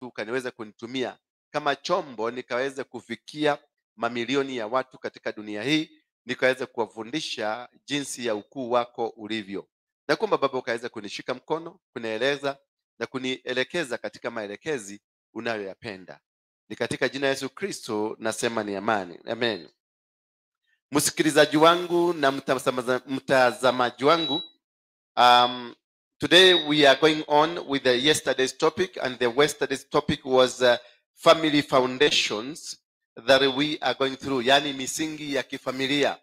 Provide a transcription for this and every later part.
ukaniweza kunitumia kama chombo nikaweze kufikia mamilioni ya watu katika dunia hii, nikaweze kuwafundisha jinsi ya ukuu wako ulivyo. Na kwamba Baba ukaweze kunishika mkono, kunieleza na kunielekeza katika maelekezi unayoyapenda. Ni katika jina Yesu Kristo nasema ni amani. Amen. Msikilizaji wangu na mtazamaji wangu, today we are going on with the yesterday's topic, and the yesterday's topic was family foundations that we are going through, yani misingi ya kifamilia,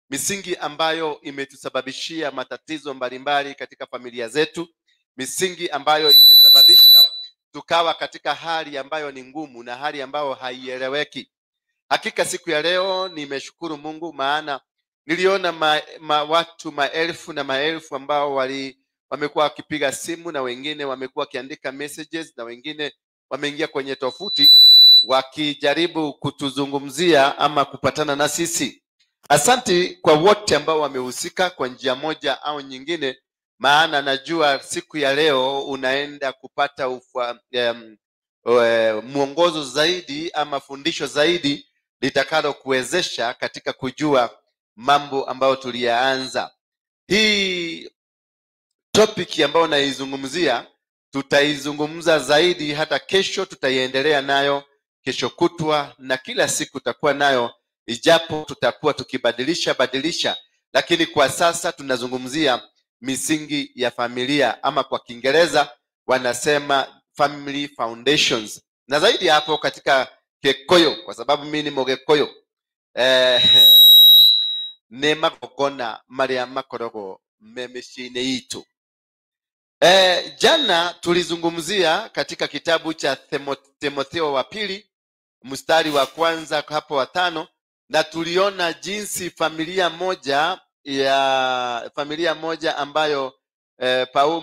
misingi ambayo imetusababishia matatizo mbalimbali katika familia zetu, misingi ambayo imesababisha tukawa katika hali ambayo ni ngumu na hali ambayo haieleweki. Hakika siku ya leo nimeshukuru Mungu, maana niliona watu maelfu na maelfu ambao wamekuwa wakipiga simu, na wengine wamekuwa wakiandika messages, na wengine wameingia kwenye tovuti wakijaribu kutuzungumzia ama kupatana na sisi. Asante kwa wote ambao wamehusika kwa njia moja au nyingine, maana najua siku ya leo unaenda kupata mwongozo zaidi ama fundisho zaidi litakalo kuwezesha katika kujua mambo ambayo tuliyaanza. Hii topic ambayo naizungumzia tutaizungumza zaidi hata kesho, tutaiendelea nayo kesho kutwa, na kila siku tutakuwa nayo, ijapo tutakuwa tukibadilisha badilisha, lakini kwa sasa tunazungumzia misingi ya familia, ama kwa Kiingereza wanasema family foundations. Na zaidi hapo katika Kikuyu, kwa sababu mimi ni Mgikuyu, ne magongona maria makoragwo me mĩciĩ-inĩ itũ. Jana tulizungumzia katika kitabu cha Timotheo wa pili mstari wa kwanza hapo wa 5, na tuliona jinsi familia moja ambayo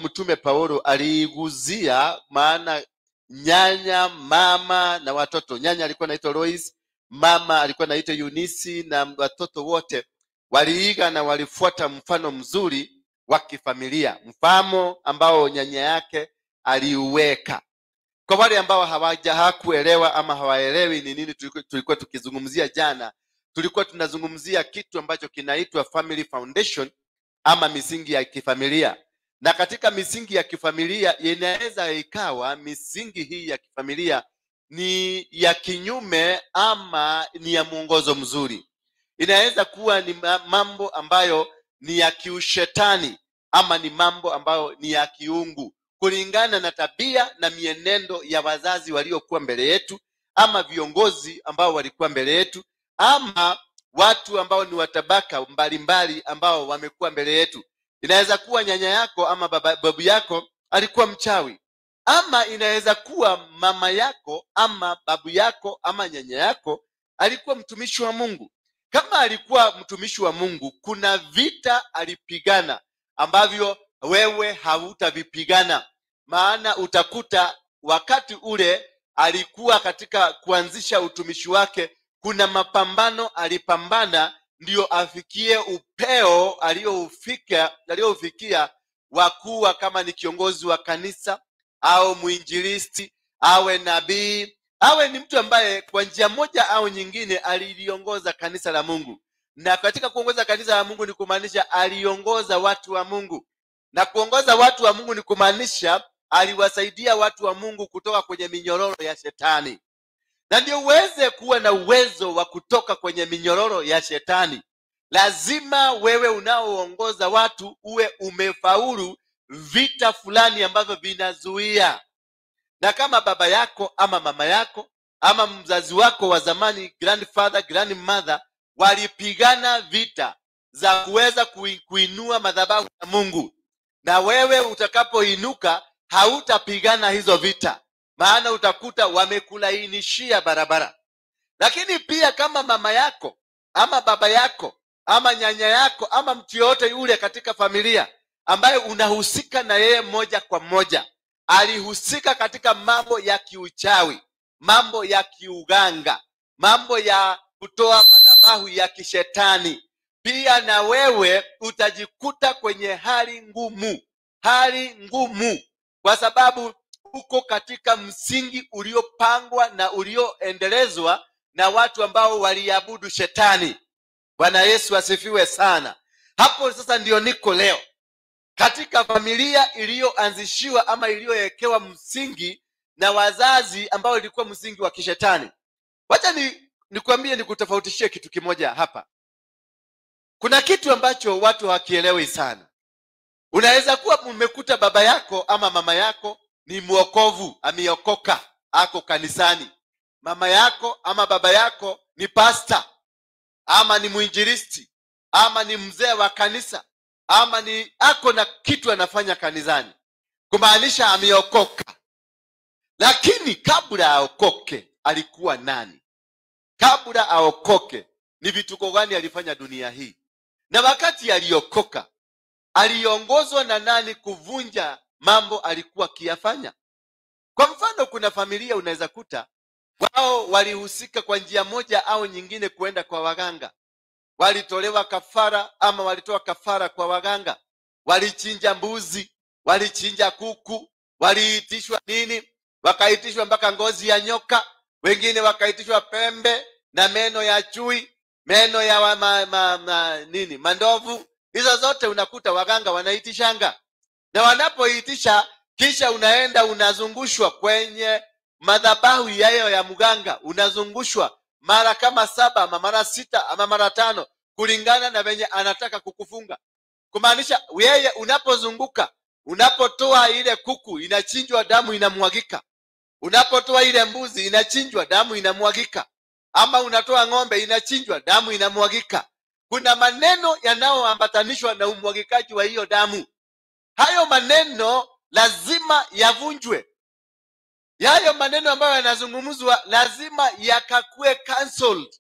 mtume Paulo aliiguzia, maana nyanya, mama na watoto. Nyanya alikuwa anaitwa Lois, mama alikuwa anaitwa Eunice, na watoto wote waliiga na walifuata mfano mzuri wa kifamilia, mfano ambao nyanya yake aliuweka. Kwa wale ambao hawakuelewa ama hawaelewi ni nini tulikuwa tukizungumzia jana, tulikuwa tunazungumzia kitu ambacho kinaitwa family foundation ama misingi ya kifamilia. Na katika misingi ya kifamilia inaweza ikawa misingi hii ya kifamilia ni ya kinyume ama ni ya mwongozo mzuri. Inaweza kuwa ni mambo ambayo ni ya kiushetani ama ni mambo ambayo ni ya kiungu, kulingana na tabia na mienendo ya wazazi waliokuwa mbele yetu, ama viongozi ambao walikuwa mbele yetu, ama watu ambao ni watabaka mbalimbali ambao wamekuwa mbele yetu. Inaweza kuwa nyanya yako ama babu yako alikuwa mchawi, ama inaweza kuwa mama yako ama babu yako ama nyanya yako alikuwa mtumishi wa Mungu. Kama alikuwa mtumishi wa Mungu, kuna vita alipigana ambavyo wewe hautavipigana, maana utakuta wakati ule alikuwa katika kuanzisha utumishi wake, kuna mapambano alipambana ndio afikie upeo aliyoufikia wa kuwa kama ni kiongozi wa kanisa au mwinjilisti, awe nabii, awe ni mtu ambaye kwa njia moja au nyingine aliliongoza kanisa la Mungu. Na katika kuongoza kanisa la Mungu ni kumaanisha aliongoza watu wa Mungu. Na kuongoza watu wa Mungu ni kumaanisha aliwasaidia watu wa Mungu kutoka kwenye minyororo ya shetani. Na ndio uweze kuwa na uwezo wa kutoka kwenye minyororo ya shetani, lazima wewe unaoongoza watu uwe umefaulu vita fulani ambavyo vinazuia. Na kama baba yako ama mama yako ama mzazi wako wa zamani, grandfather, grandmother, walipigana vita za kuweza kuinua madhabahu ya Mungu, na wewe utakapoinuka hautapigana hizo vita, maana utakuta wamekulainishia barabara. Lakini pia kama mama yako ama baba yako ama nyanya yako ama mtu yote yule katika familia ambaye unahusika na yeye moja kwa moja alihusika katika mambo ya kiuchawi, mambo ya kiuganga, mambo ya kutoa madhabahu ya kishetani, pia na wewe utajikuta kwenye hali ngumu, hali ngumu, kwa sababu uko katika msingi uliopangwa na ulioendelezwa na watu ambao waliabudu shetani. Bwana Yesu asifiwe sana. Hapo sasa ndio niko leo, katika familia iliyoanzishiwa ama iliyowekewa msingi na wazazi ambao ilikuwa msingi wa kishetani. Wacha nikwambie, nikutofautishie kitu kimoja hapa. Kuna kitu ambacho watu hawakielewi sana. Unaweza kuwa umekuta baba yako ama mama yako ni mwokovu, ameokoka, ako kanisani. Mama yako ama baba yako ni pasta ama ni mwinjilisti ama ni mzee wa kanisa ama ni ako na kitu anafanya kanisani, kumaanisha ameokoka. Lakini kabla aokoke alikuwa nani? Kabla aokoke ni vituko gani alifanya dunia hii? Na wakati aliokoka aliongozwa na nani kuvunja mambo alikuwa akiyafanya? Kwa mfano, kuna familia unaweza kuta wao walihusika kwa njia moja au nyingine kuenda kwa waganga. Walitolewa kafara ama walitoa kafara kwa waganga. Walichinja mbuzi, walichinja kuku, waliitishwa nini? Wakaitishwa mpaka ngozi ya nyoka, wengine wakaitishwa pembe na meno ya chui, meno ya nini, mandovu. Hizo zote unakuta waganga wanaitishanga. Na wanapoitisha, kisha unaenda unazungushwa kwenye madhabahu yayo ya mganga, unazungushwa mara kama 7 ama mara 6 ama mara 5 kulingana na venye anataka kukufunga. Kumaanisha yeye unapozunguka, unapotoa ile kuku inachinjwa, damu inamwagika. Unapotoa ile mbuzi inachinjwa, damu inamwagika. Ama unatoa ng'ombe inachinjwa, damu inamwagika. Kuna maneno yanayoambatanishwa na umwagikaji wa hiyo damu. Hayo maneno lazima yavunjwe. Hayo maneno ambayo yanazungumzwa lazima yakakue cancelled.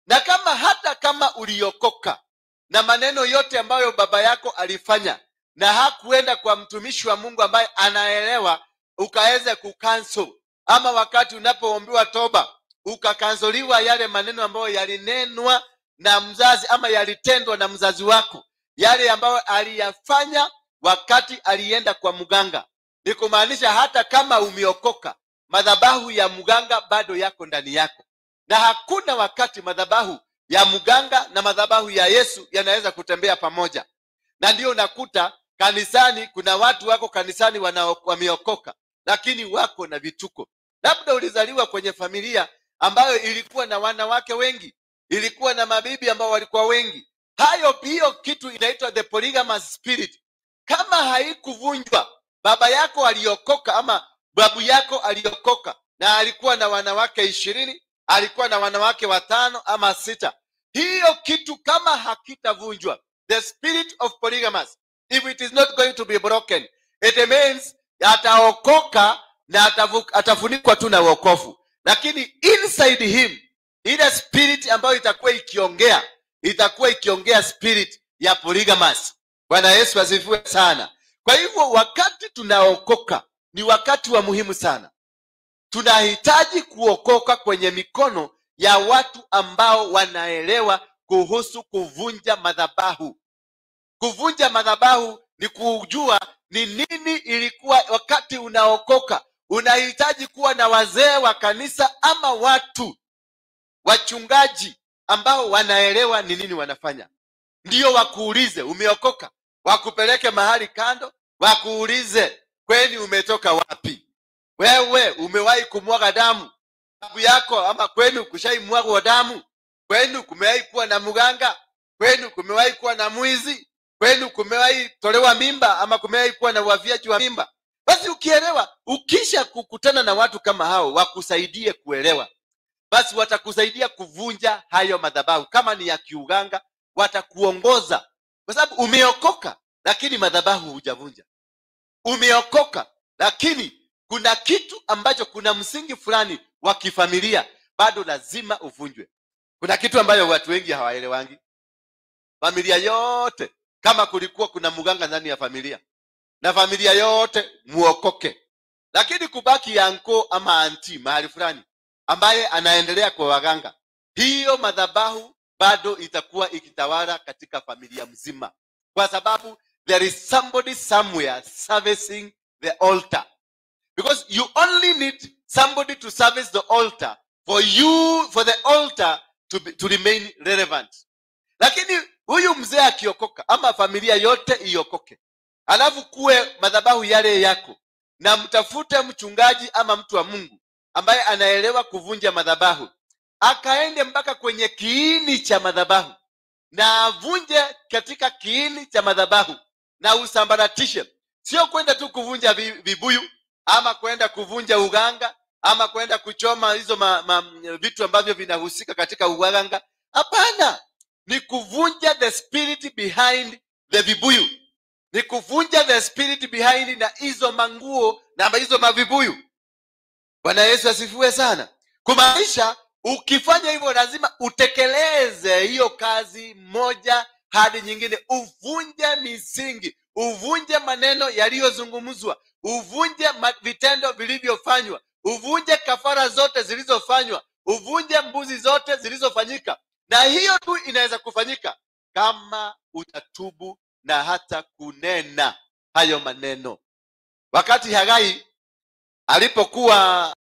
Na kama hata kama uliokoka na maneno yote ambayo baba yako alifanya na hakuenda kwa mtumishi wa Mungu ambaye anaelewa, ukaweza kucancel, ama wakati unapoombiwa toba ukakansoliwa yale maneno ambayo yalinenwa na mzazi ama yalitendwa na mzazi wako, yale ambayo aliyafanya wakati alienda kwa mganga, ni kumaanisha hata kama umeokoka, madhabahu ya mganga bado yako ndani yako. Na hakuna wakati madhabahu ya mganga na madhabahu ya Yesu yanaweza kutembea pamoja. Na ndio unakuta kanisani kuna watu wako kanisani wameokoka, lakini wako na vituko. Labda ulizaliwa kwenye familia ambayo ilikuwa na wanawake wengi, ilikuwa na mabibi ambao walikuwa wengi. Hayo hiyo kitu inaitwa the polygamous spirit. Kama haikuvunjwa, baba yako aliokoka ama babu yako aliokoka na alikuwa na wanawake 20, alikuwa na wanawake 5 ama 6. Hiyo kitu kama hakitavunjwa, the spirit of polygamous, if it is not going to be broken, it means ataokoka na atafunikwa tu na wokovu. Lakini inside him, ile spirit ambayo itakuwa ikiongea, itakuwa ikiongea spirit ya polygamous. Bwana Yesu asifiwe sana. Kwa hivyo wakati tunaokoka ni wakati wa muhimu sana. Tunahitaji kuokoka kwenye mikono ya watu ambao wanaelewa kuhusu kuvunja madhabahu. Kuvunja madhabahu ni kujua ni nini ilikuwa wakati unaokoka. Unahitaji kuwa na wazee wa kanisa ama watu wachungaji ambao wanaelewa ni nini wanafanya. Ndio wakuulize umeokoka, wakupeleke mahali kando, wakuulize kweli umetoka wapi? Wewe umewahi kumwaga damu? Babu yako ama kwenu kushaimwaga damu? Kwenu kumewahi kuwa na mganga? Kwenu kumewahi kuwa na mwizi? Kwenu kumewahi tolewa mimba ama kumewahi kuwa na waviaji wa mimba? Basi ukielewa, ukisha kukutana na watu kama hao wakusaidie kuelewa, basi watakusaidia kuvunja hayo madhabahu. Kama ni ya kiuganga, watakuongoza, kwa sababu umeokoka lakini madhabahu hujavunja. Umeokoka lakini kuna kitu ambacho, kuna msingi fulani wa kifamilia bado lazima uvunjwe. Kuna kitu ambayo watu wengi hawaelewangi. Familia yote, kama kulikuwa kuna mganga ndani ya familia, na familia yote muokoke, lakini kubaki yanko ama anti mahali fulani ambaye anaendelea kwa waganga, hiyo madhabahu bado itakuwa ikitawala katika familia mzima, kwa sababu there is somebody somewhere servicing the altar. Because you only need somebody to service the altar for you, for the altar to remain relevant. Lakini huyu mzee akiokoka ama familia yote iokoke, alafu kuwe madhabahu yale yako, na mtafute mchungaji ama mtu wa Mungu ambaye anaelewa kuvunja madhabahu, akaende mpaka kwenye kiini cha madhabahu na avunje katika kiini cha madhabahu na usambaratishe. Sio kwenda tu kuvunja vibuyu ama kwenda kuvunja uganga ama kwenda kuchoma hizo vitu ambavyo vinahusika katika uganga. Hapana, ni kuvunja the spirit behind the vibuyu, ni kuvunja the spirit behind na hizo manguo na hizo mavibuyu. Bwana Yesu asifiwe sana. Kumaanisha ukifanya hivyo lazima utekeleze hiyo kazi moja hadi nyingine, uvunje misingi, uvunje maneno yaliyozungumzwa, uvunje vitendo vilivyofanywa, uvunje kafara zote zilizofanywa, uvunje mbuzi zote zilizofanyika. Na hiyo tu inaweza kufanyika kama utatubu na hata kunena hayo maneno. Wakati Hagai alipokuwa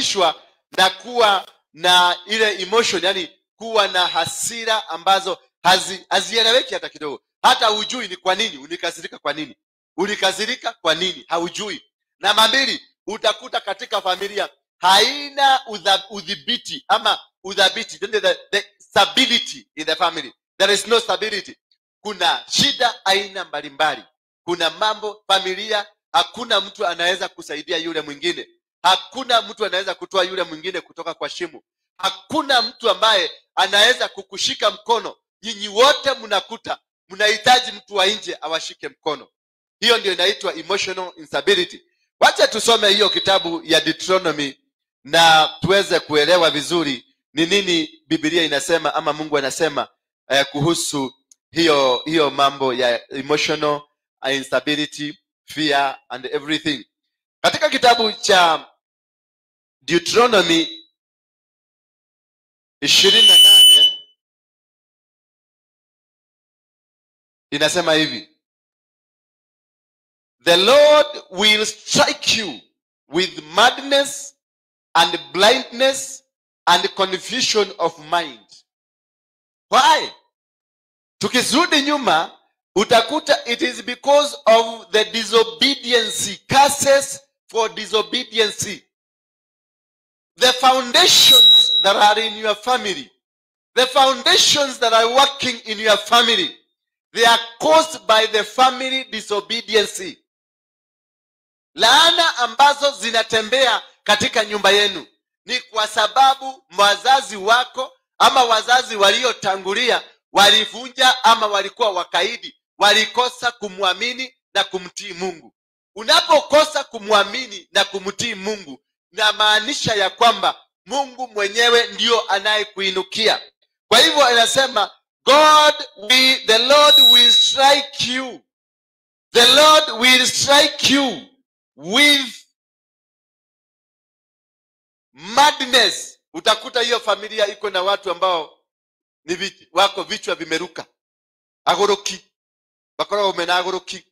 inasababishwa na kuwa na ile emotion, yani kuwa na hasira ambazo hazieleweki hata kidogo. Hata hujui ni kwa nini ulikasirika, kwa nini ulikasirika, kwa nini haujui. Namba mbili, utakuta katika familia haina udhibiti ama udhabiti, the stability in the family. There is no stability. Kuna shida aina mbalimbali, kuna mambo familia, hakuna mtu anaweza kusaidia yule mwingine, hakuna mtu anaweza kutoa yule mwingine kutoka kwa shimo, hakuna mtu ambaye anaweza kukushika mkono. Nyinyi wote mnakuta mnahitaji mtu wa nje awashike mkono. Hiyo ndio inaitwa emotional instability. Wacha tusome hiyo kitabu ya Deuteronomy na tuweze kuelewa vizuri ni nini Biblia inasema ama Mungu anasema kuhusu hiyo mambo ya emotional instability, fear and everything. Katika kitabu cha Deuteronomy 28 inasema hivi: The Lord will strike you with madness and blindness and confusion of mind. Why? Tukizudi nyuma utakuta it is because of the disobedience, curses for disobedience. The foundations that are in your family, the foundations that are working in your family, they are caused by the family disobedience. Laana ambazo zinatembea katika nyumba yenu ni kwa sababu wazazi wako ama wazazi waliotangulia walivunja ama walikuwa wakaidi, walikosa kumwamini na kumtii Mungu. Unapokosa kumwamini na kumtii Mungu, na maanisha ya kwamba Mungu mwenyewe ndio anayekuinukia. Kwa hivyo inasema the Lord will strike you. The Lord will strike you with madness. Utakuta hiyo familia iko na watu ambao ni wako vichwa vimeruka, agoroki, bakora umena agoroki,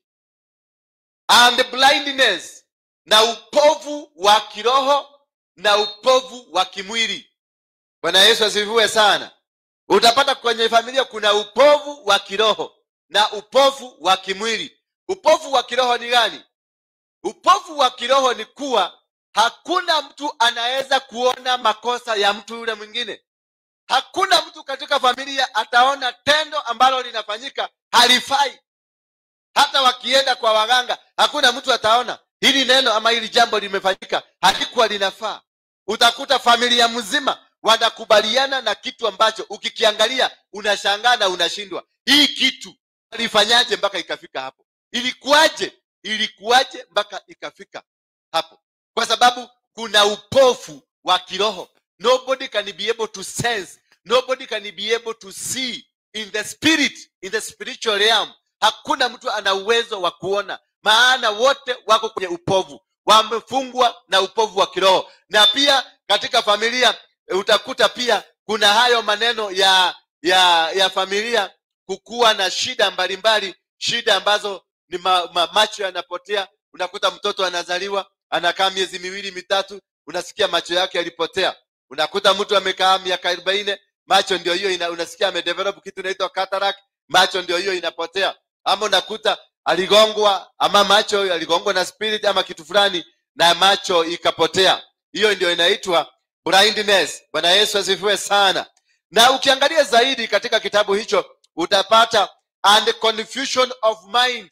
and blindness, na upovu wa kiroho na upovu wa kimwili. Bwana Yesu asifiwe sana. Utapata kwenye familia kuna upovu wa kiroho na upovu wa kimwili. Upovu wa kiroho ni gani? Upovu wa kiroho ni kuwa hakuna mtu anaweza kuona makosa ya mtu yule mwingine. Hakuna mtu katika familia ataona tendo ambalo linafanyika halifai. Hata wakienda kwa waganga, hakuna mtu ataona hili neno ama hili jambo limefanyika halikuwa linafaa. Utakuta familia mzima wanakubaliana na kitu ambacho ukikiangalia unashangaa na unashindwa. Hii kitu walifanyaje mpaka ikafika hapo? Ilikuwaje? Ilikuwaje mpaka ikafika hapo? Kwa sababu kuna upofu wa kiroho. Nobody can be able to sense. Nobody can be able to see in the spirit, in the spiritual realm. Hakuna mtu ana uwezo wa kuona, maana wote wako kwenye upovu, wamefungwa na upovu wa kiroho. Na pia katika familia utakuta pia kuna hayo maneno ya familia kukua na shida mbalimbali, shida ambazo ni macho yanapotea. Unakuta mtoto anazaliwa, anakaa miezi miwili mitatu, unasikia macho yake yalipotea. Unakuta mtu amekaa miaka 40, macho ndio hiyo unasikia amedevelop kitu inaitwa cataract, macho ndio hiyo inapotea. Ama unakuta aligongwa, ama macho aligongwa na spirit ama kitu fulani na macho ikapotea. Hiyo ndio inaitwa blindness. Bwana Yesu asifiwe sana. Na ukiangalia zaidi katika kitabu hicho utapata and confusion of mind.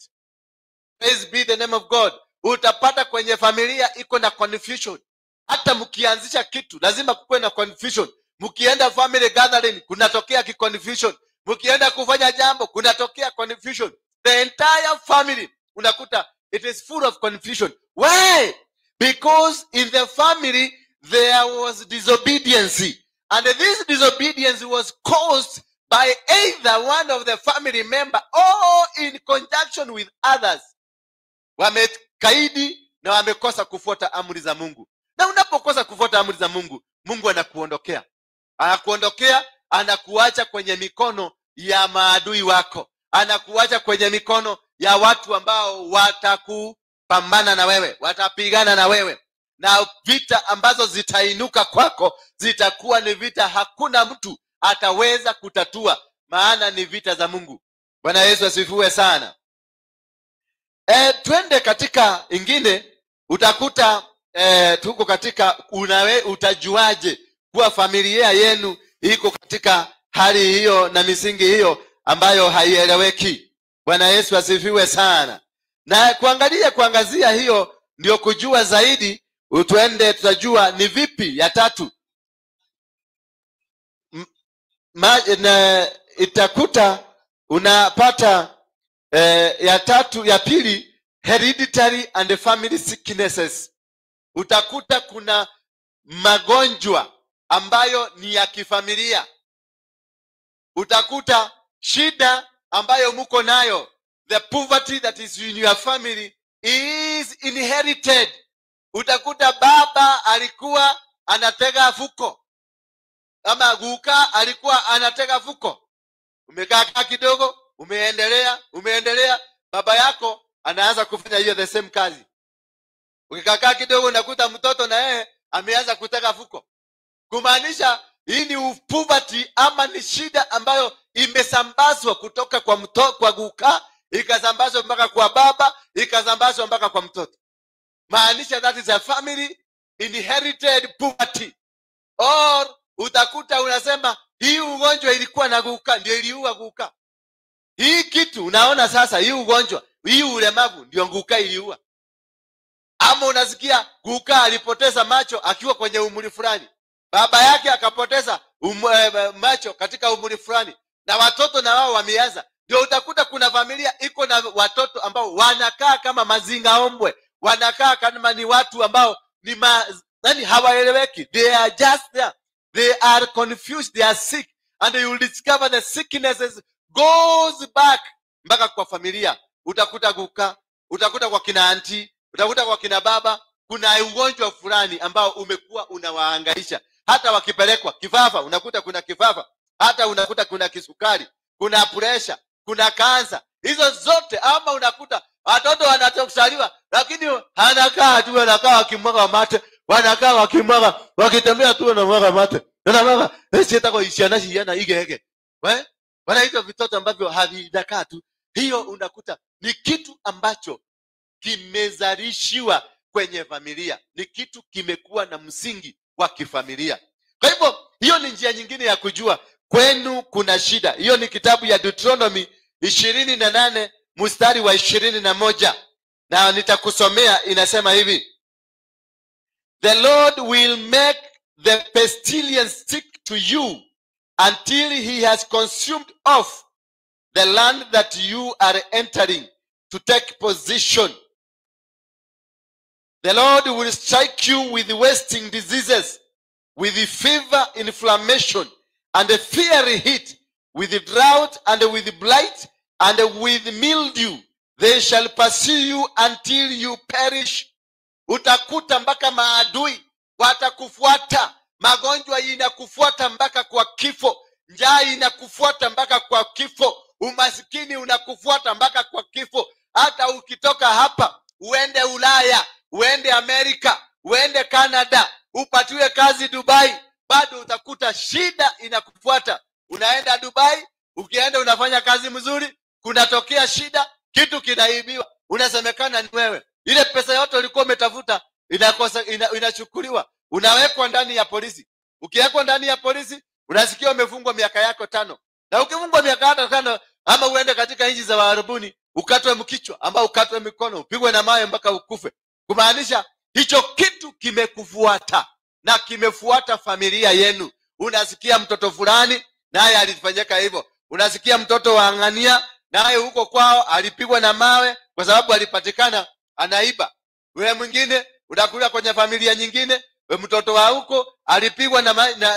Praise be the name of God. Utapata kwenye familia iko na confusion. Hata mkianzisha kitu lazima kuwe na confusion. Mkienda family gathering kunatokea confusion. Mkienda kufanya jambo kunatokea confusion. The entire family unakuta it is full of confusion. Why? Because in the family there was disobedience. And this disobedience was caused by either one of the family member or in conjunction with others. Wamekaidi na wamekosa kufuata amri za Mungu. Na unapokosa kufuata amri za Mungu, Mungu anakuondokea. Anakuondokea, anakuacha kwenye mikono ya maadui wako. Anakuacha kwenye mikono ya watu ambao watakupambana na wewe, watapigana na wewe. Na vita ambazo zitainuka kwako zitakuwa ni vita hakuna mtu ataweza kutatua, maana ni vita za Mungu. Bwana Yesu asifiwe sana. Twende katika ingine. Utakuta tuko katika utajuaje kuwa familia yenu iko katika hali hiyo na misingi hiyo ambayo haieleweki. Bwana Yesu asifiwe sana. Na kuangazia hiyo ndio kujua zaidi. Twende tutajua ni vipi. Ya tatu, itakuta unapata ya tatu, ya pili, hereditary and family sicknesses. Utakuta kuna magonjwa ambayo ni ya kifamilia. Utakuta shida ambayo muko nayo, the poverty that is in your family is inherited. Utakuta baba alikuwa anatega fuko, ama guka alikuwa anatega fuko. Umekaa kidogo, umeendelea, baba yako anaanza kufanya hiyo the same kazi. Ukikaa kidogo unakuta mtoto na yeye ameanza kutega fuko. Kumaanisha hii ni poverty ama ni shida ambayo imesambazwa kutoka kwa mtoto, kwa guka, ikasambazwa mpaka kwa baba, ikasambazwa mpaka kwa mtoto. Maanisha that is a family inherited poverty. Or utakuta unasema hii ugonjwa ilikuwa na guka, ndio iliua guka. Hii kitu unaona sasa, hii ugonjwa, hii ulemavu ndio guka iliua. Ama unasikia guka alipoteza macho akiwa kwenye umri fulani, baba yake akapoteza macho katika umri fulani, na watoto na wao wameanza. Ndio utakuta kuna familia iko na watoto ambao wanakaa kama mazinga ombwe, wanakaa kama ni watu ambao ni hawaeleweki. They are just there. They are confused, they are sick, and you will discover the sicknesses goes back mpaka kwa familia. Utakuta guka, utakuta kwa kina anti, utakuta kwa kina baba, kuna ugonjwa fulani ambao umekuwa unawahangaisha. Hata wakipelekwa kifafa, unakuta kuna kifafa, hata unakuta kuna kisukari, kuna pressure, kuna kansa. Hizo zote. Ama unakuta watoto wanatokuzaliwa lakini anakaa tu, wanakaa wakimwaga mate, wanakaa wakimwaga, wakitembea tu wanamwaga mate. Wanamwaga, sitako ishiana shiana igege. Wanaitwa vitoto ambavyo havidakaa tu. Hiyo unakuta ni kitu ambacho kimezalishiwa kwenye familia, ni kitu kimekuwa na msingi wa kifamilia. Kwa hivyo hiyo ni njia nyingine ya kujua kwenu kuna shida. Hiyo ni kitabu ya Deuteronomy 28 mstari wa 21, na nitakusomea. Inasema hivi: The Lord will make the pestilence stick to you until he has consumed off the land that you are entering to take possession. The Lord will strike you with wasting diseases, with the fever, inflammation, and a fiery heat, with the drought, and with the blight, and with mildew. They shall pursue you until you perish. Utakuta mpaka maadui watakufuata, magonjwa inakufuata mpaka kwa kifo, njaa inakufuata mpaka kwa kifo, umasikini unakufuata mpaka kwa kifo. Hata ukitoka hapa uende Ulaya, uende Amerika, uende Canada, upatiwe kazi Dubai, bado utakuta shida inakufuata. Unaenda Dubai, ukienda unafanya kazi mzuri, kunatokea shida, kitu kinaibiwa, unasemekana ni wewe. Ile pesa yote ulikuwa umetafuta inakosa, inachukuliwa, unawekwa ndani ya polisi. Ukiwekwa ndani ya polisi, unasikia umefungwa miaka yako 5. Na ukifungwa miaka 5, ama uende katika nchi za Waarabuni, ukatwe mkichwa, ama ukatwe mikono, upigwe na mawe mpaka ukufe. Kumaanisha hicho kitu kimekufuata na kimefuata familia yenu. Unasikia mtoto fulani naye alifanyika hivyo. Unasikia mtoto wa Angania naye huko kwao alipigwa na mawe kwa sababu alipatikana anaiba. Wewe mwingine unakuja kwenye familia nyingine, wewe mtoto wa huko alipigwa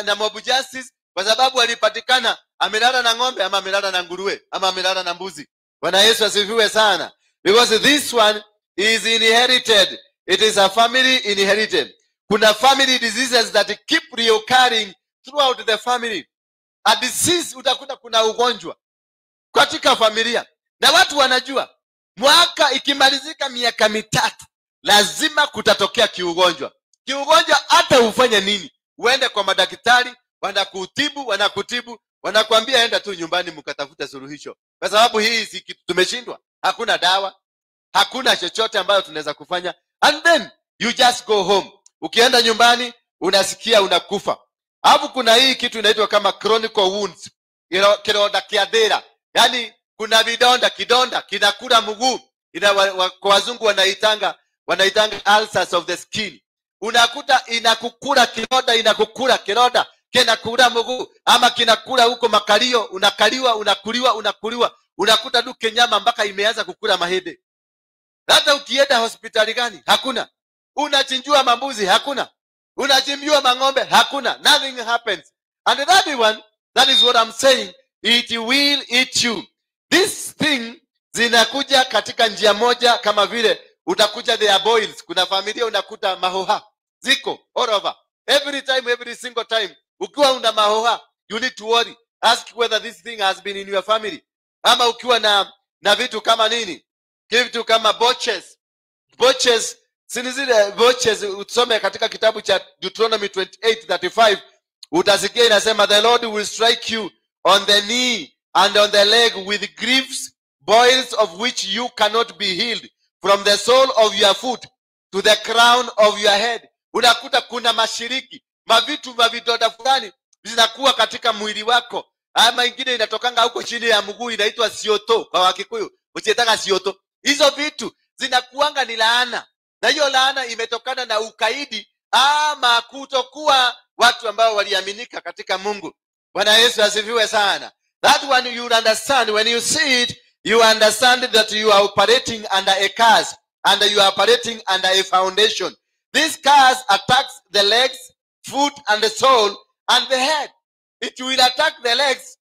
na mob justice kwa sababu alipatikana amelala na ng'ombe ama amelala na nguruwe ama amelala na mbuzi. Bwana Yesu asifiwe sana. Because this one is inherited. It is a family inherited. Kuna family diseases that keep reoccurring throughout the family. A disease, utakuta kuna ugonjwa katika familia. Na watu wanajua mwaka ikimalizika miaka 3 lazima kutatokea kiugonjwa. Kiugonjwa hata ufanye nini, uende kwa madaktari, wanakutibu, wanakutibu, wanakuambia enda tu nyumbani mkatafute suluhisho, kwa sababu hii si kitu, tumeshindwa, hakuna dawa, hakuna chochote ambayo tunaweza kufanya. And then you just go home. Ukienda nyumbani unasikia unakufa. Alafu kuna hii kitu inaitwa kama chronic wounds, kironda kia dera, yaani kuna vidonda, kidonda kinakula mguu, kwa wazungu wanaitanga ulcers of the skin. Unakuta inakukula kidonda, inakukula kidonda, kinakula mguu ama kinakula huko makalio, unakaliwa, unakuliwa, unakuliwa, unakuta tu kenyama mpaka imeanza kukula mahede. Hata ukienda hospitali gani hakuna, unachinjua mambuzi hakuna, unachimbiwa mang'ombe hakuna, nothing happens. And that one, that is what I'm saying, it will eat you. This thing zinakuja katika njia moja, kama vile utakuja their boils. Kuna familia unakuta mahoha ziko all over, every time, every single time. Ukiwa una mahoha, you need to worry, ask whether this thing has been in your family. Ama ukiwa na vitu kama nini, kitu kama botches, botches si zile botches, usome katika kitabu cha Deuteronomy 28:35, utasikia inasema the Lord will strike you on the knee and on the leg with griefs, boils of which you cannot be healed, from the sole of your foot to the crown of your head. Unakuta kuna mashiriki, mavitu mavidonda fulani zinakuwa katika mwili wako, ama ingine inatokanga huko chini ya mguu inaitwa sioto kwa Wakikuyu, uchietaka sioto. Hizo vitu zinakuanga ni laana, na hiyo laana imetokana na ukaidi ama kutokuwa watu ambao waliaminika katika Mungu. Bwana Yesu asifiwe sana. That one you understand when you see it, you understand that you are operating under a curse and you are operating under a foundation. This curse attacks the legs, foot and the soul and the head. It will attack the legs.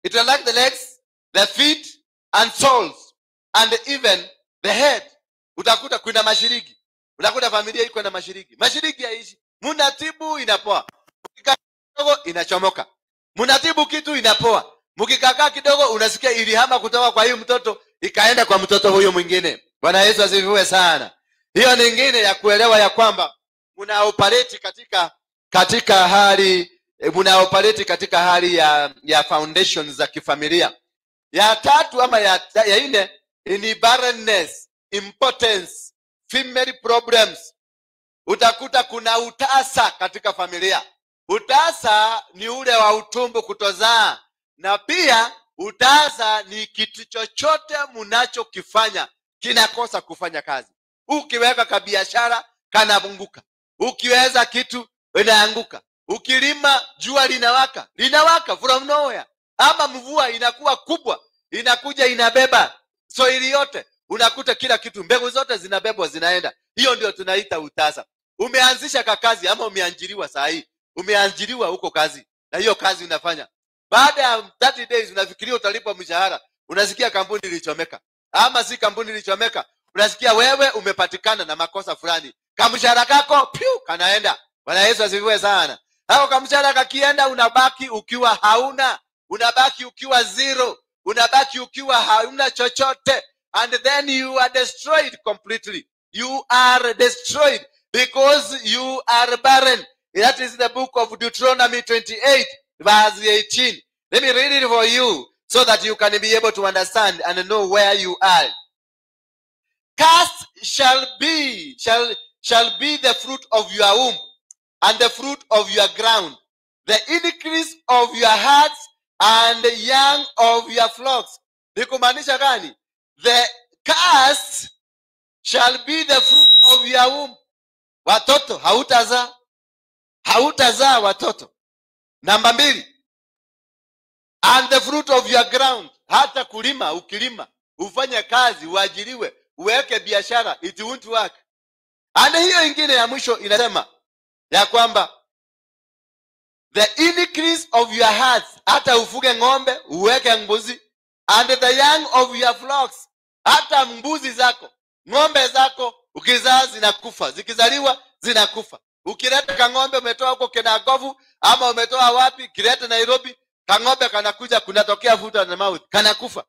It will attack the legs, the feet and soles and even the head. Utakuta kuna mashiriki. Utakuta familia iko na mashiriki. Mashiriki yaishi. Mnatibu inapoa. Mkikaa kidogo inachomoka. Mnatibu kitu inapoa. Mkikakaa kidogo unasikia ilihama kutoka kwa huyu mtoto ikaenda kwa mtoto huyu mwingine. Bwana Yesu asifiwe sana. Hiyo nyingine ya kuelewa ya kwamba mna operate katika hali, mna operate katika hali ya foundations za kifamilia. Ya tatu ama ya nne ni barrenness, impotence, female problems. Utakuta kuna utasa katika familia. Utasa ni ule wa utumbo kutozaa, na pia utasa ni kitu chochote mnachokifanya kinakosa kufanya kazi. Ukiweka kabiashara kanapunguka, ukiweza kitu inaanguka, ukilima jua linawaka, linawaka from nowhere, ama mvua inakuwa kubwa inakuja inabeba soili yote, unakuta kila kitu, mbegu zote zinabebwa zinaenda. Hiyo ndio tunaita utasa. Umeanzisha kakazi ama umeajiriwa saa hii, umeajiriwa huko kazi, na hiyo kazi unafanya, baada ya 30 days unafikiria utalipwa mshahara, unasikia kampuni ilichomeka, ama si kampuni ilichomeka, unasikia wewe umepatikana na makosa fulani, kamshahara kako piu kanaenda. Bwana Yesu asifiwe sana. Hao kamshahara kakienda, unabaki ukiwa hauna, unabaki ukiwa zero, unabaki ukiwa hauna chochote, and then you are destroyed completely. You are destroyed because you are barren. That is the book of Deuteronomy 28 verse 18. Let me read it for you so that you can be able to understand and know where you are. Cursed shall be the fruit of your womb and the fruit of your ground, the increase of your hearts and the young of your flocks. Ni kumaanisha gani? The curse shall be the fruit of your womb. Watoto hautazaa, hautazaa watoto. Namba 2, and the fruit of your ground. Hata kulima, ukilima, ufanye kazi, uajiriwe, uweke biashara, it won't work. And hiyo ingine ya mwisho inasema ya kwamba the increase of your hearts, hata ufuge ng'ombe, uweke mbuzi, and the young of your flocks, hata mbuzi zako, ng'ombe zako, ukizaa zinakufa, zikizaliwa zinakufa. Ukileta kang'ombe umetoa huko Kenagovu ama umetoa wapi, kileta Nairobi, kang'ombe kanakuja kunatokea foot and mouth, kanakufa.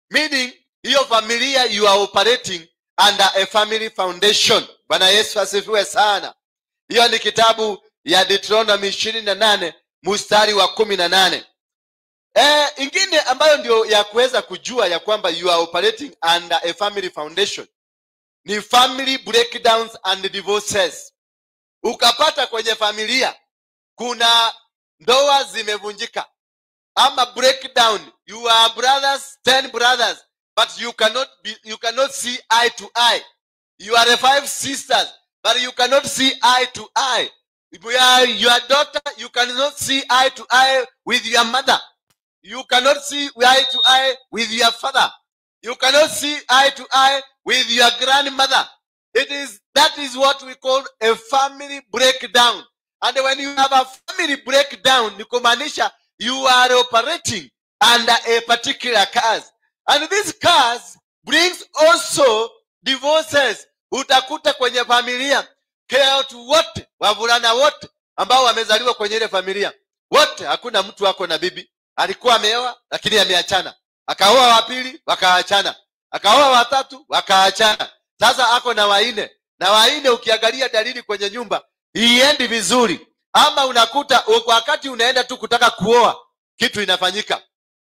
Meaning hiyo familia you are operating under a family foundation. Bwana Yesu asifiwe sana. Hiyo ni kitabu ya Deuteronomy 28 mstari wa 18. Ingine ambayo ndio ya kuweza kujua ya kwamba you are operating under a family foundation ni family breakdowns and divorces. Ukapata kwenye familia kuna ndoa zimevunjika ama breakdown. You are brothers, 10 brothers, but you cannot see eye to eye. You are 5 sisters, but you cannot see eye to eye. You are your daughter, you cannot see eye to eye with your mother. You cannot see eye to eye with your father. You cannot see eye to eye with your grandmother. That is what we call a family breakdown. And when you have a family breakdown, ni kumaanisha you are operating under a particular curse. And this curse brings also divorces. Utakuta kwenye familia watu wote, wavulana wote ambao wamezaliwa kwenye ile familia wote, hakuna mtu wako na bibi. Alikuwa ameoa lakini ameachana, akaoa wa pili wakaachana, akaoa wa tatu wakaachana, sasa ako na wanne. Na wanne ukiangalia dalili kwenye nyumba iendi vizuri. Ama unakuta wakati unaenda tu kutaka kuoa kitu inafanyika,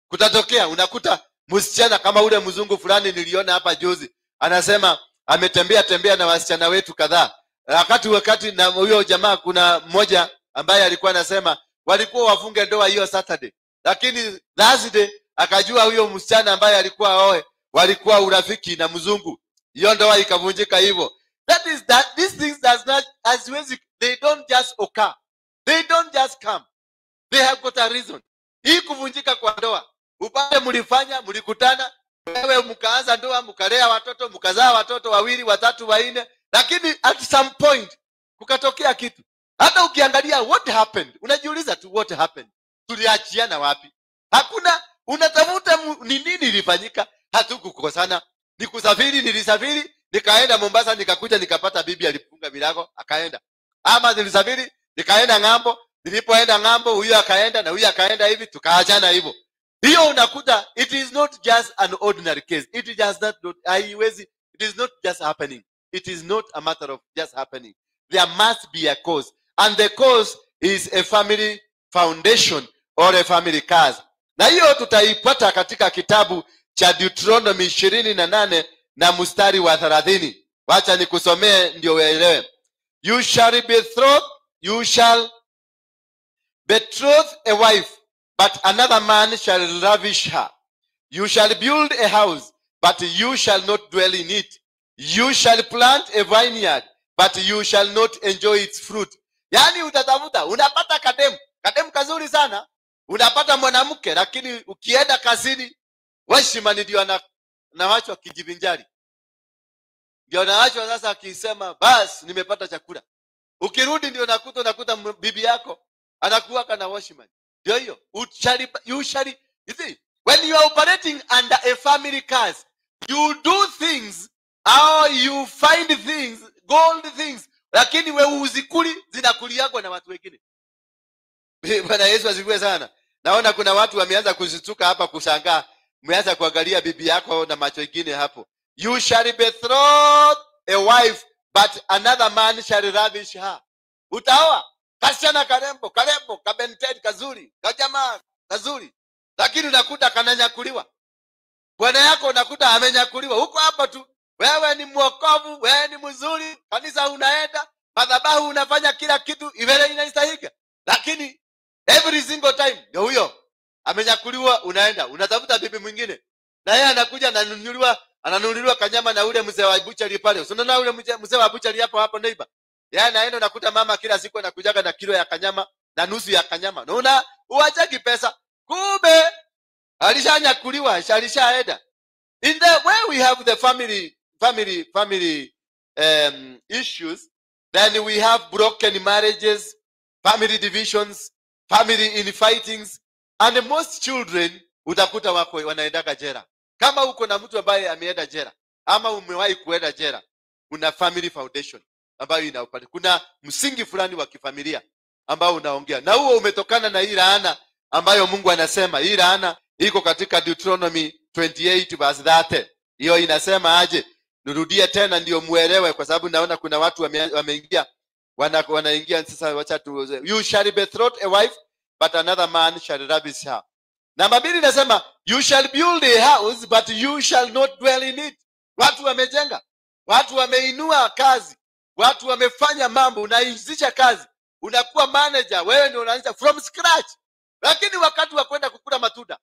kutatokea unakuta msichana kama ule mzungu fulani niliona hapa juzi, anasema ametembea tembea na wasichana wetu kadhaa. Wakati na huyo jamaa, kuna mmoja ambaye alikuwa anasema walikuwa wafunge ndoa hiyo Saturday, lakini Thursday akajua huyo msichana ambaye alikuwa aoe walikuwa urafiki na mzungu, hiyo ndoa ikavunjika hivyo. That is that these things does not as well, they don't just occur, they don't just come, they have got a reason. Hii kuvunjika kwa ndoa, upande mlifanya, mlikutana, wewe mkaanza ndoa, mkalea watoto, mkazaa watoto wawili, watatu, wanne, lakini at some point kukatokea kitu. Hata ukiangalia what happened, unajiuliza tu what happened, tuliachiana wapi? Hakuna, unatafuta ni nini ilifanyika. Hatukukosana, nikusafiri, nilisafiri nikaenda Mombasa, nikakuja nikapata bibi alifunga milango akaenda. Ama nilisafiri nikaenda ng'ambo, nilipoenda ng'ambo huyu akaenda na huyu akaenda hivi, tukaachana hivyo. Hiyo unakuta it is not just an ordinary case. It is just not, haiwezi, it is not just happening. It is not a matter of just happening. There must be a cause, and the cause is a family foundation or a family curse. Na hiyo tutaipata katika kitabu cha Deuteronomy 28 na mstari wa 30. Wacha nikusomee ndio uelewe. You shall betroth a wife, but another man shall ravish her. You shall build a house, but you shall not dwell in it. You shall plant a vineyard, but you shall not enjoy its fruit. Yani utatafuta, unapata kademu, kademu kazuri sana, unapata mwanamke, lakini ukienda kazini washimani ndio anawachwa kijivinjari. Ndio anawachwa sasa akisema bas nimepata chakula. Ukirudi ndio unakuta bibi yako anakuwa kana washimani. Ndio hiyo. You shall, you see, when you are operating under a family curse, you do things or you find things, gold things, lakini wewe uzikuli, zinakuliagwa na watu wengine. Bwana Yesu asifiwe sana. Naona kuna watu wameanza kuzituka hapa kushangaa, umeanza kuangalia bibi yako na macho mengine hapo. You shall betroth a wife, but another man shall ravish her. Utaoa kasichana karembo, karembo, kabented kazuri, kajamaa kazuri, lakini unakuta kananyakuliwa. Bwana yako unakuta amenyakuliwa. Huko hapa tu, wewe ni mwokovu, wewe ni mzuri, kanisa unaenda, madhabahu unafanya kila kitu ibele inastahili. Lakini every single time ndio huyo amenyakuliwa, unaenda unatafuta bibi mwingine, na yeye anakuja ananunuliwa kanyama na ule mzee wa buchari pale. Unaona ule mzee wa buchari hapo hapo neighbor. Yeye anaenda unakuta mama kila siku anakujaga na kilo ya kanyama na nusu ya kanyama. Unaona uachaki pesa. Kumbe alishanyakuliwa, alishaenda. In the way we have the family issues, then we have broken marriages, family divisions, family infightings, and most children utakuta wako wanaendaga jela. Kama uko na mtu ambaye ameenda jela ama umewahi kuenda jela, kuna family foundation ambayo inaupata. Kuna msingi fulani wa kifamilia ambao unaongea. Na huo umetokana na hii laana ambayo Mungu anasema. Hii laana iko katika Deuteronomy 28 verse 30. Hiyo inasema aje? Nirudie tena ndio muelewe, kwa sababu naona kuna watu wameingia. Wanaingia sasa, wacha tu, you shall betroth a wife, but another man shall ravish her. Namba 2 inasema you shall build a house but you shall not dwell in it. Watu wamejenga, watu wameinua kazi, watu wamefanya mambo, unaanzisha kazi, unakuwa manager, wewe ndio unaanza from scratch. Lakini wakati wa kwenda kukula matunda,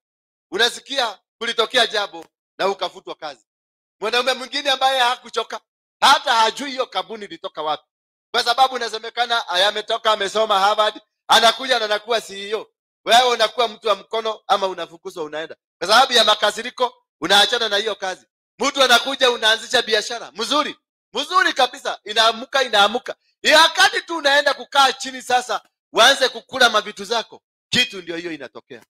unasikia kulitokea jambo na ukafutwa kazi. Mwanaume mwingine ambaye hakuchoka, hata hajui hiyo kampuni ilitoka wapi, kwa sababu inasemekana ametoka, amesoma Harvard, anakuja na anakuwa CEO. Wewe unakuwa mtu wa mkono ama unafukuzwa unaenda. Kwa sababu ya makasiriko unaachana na hiyo kazi. Mtu anakuja unaanzisha biashara mzuri, mzuri kabisa, inaamuka inaamuka. Wakati tu unaenda kukaa chini sasa uanze kukula mavitu zako, kitu ndio hiyo inatokea.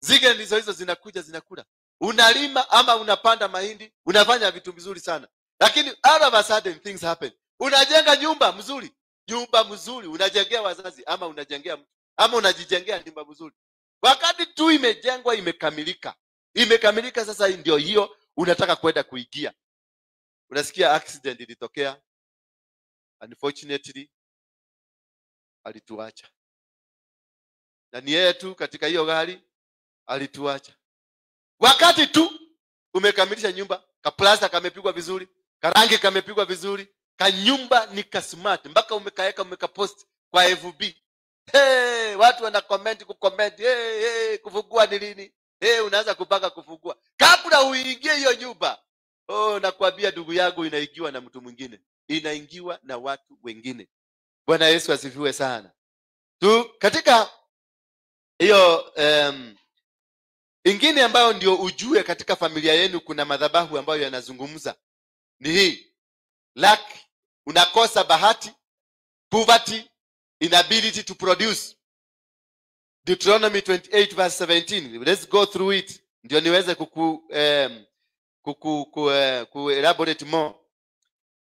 Zige ndizo hizo zinakuja zinakula. Unalima ama unapanda mahindi, unafanya vitu vizuri sana. Lakini all of a sudden things happen. Unajenga nyumba mzuri, nyumba mzuri, unajengea wazazi ama unajengea mtu, ama unajijengea nyumba mzuri. Wakati tu imejengwa imekamilika, imekamilika sasa ndio hiyo unataka kwenda kuingia. Unasikia accident ilitokea. Unfortunately alituacha. Na ni yeye tu katika hiyo gari alituacha. Wakati tu umekamilisha nyumba, kaplasta kamepigwa vizuri, karangi kamepigwa vizuri, kanyumba ni kasmart mpaka umekaeka umekapost kwa FB. Hey, watu wana comment kucomment, hey, hey, kufungua ni lini? Hey, unaanza kupanga kufungua. Kabla uingie hiyo nyumba, oh, nakwambia ndugu yangu, inaingiwa na mtu mwingine. Inaingiwa na watu wengine. Bwana Yesu asifiwe sana. Tu katika hiyo ingine ambayo ndio ujue katika familia yenu kuna madhabahu ambayo yanazungumza ni hii. Lack, unakosa bahati, poverty, inability to produce. Deuteronomy 28 verse 17. Let's go through it ndio niweze ku elaborate more.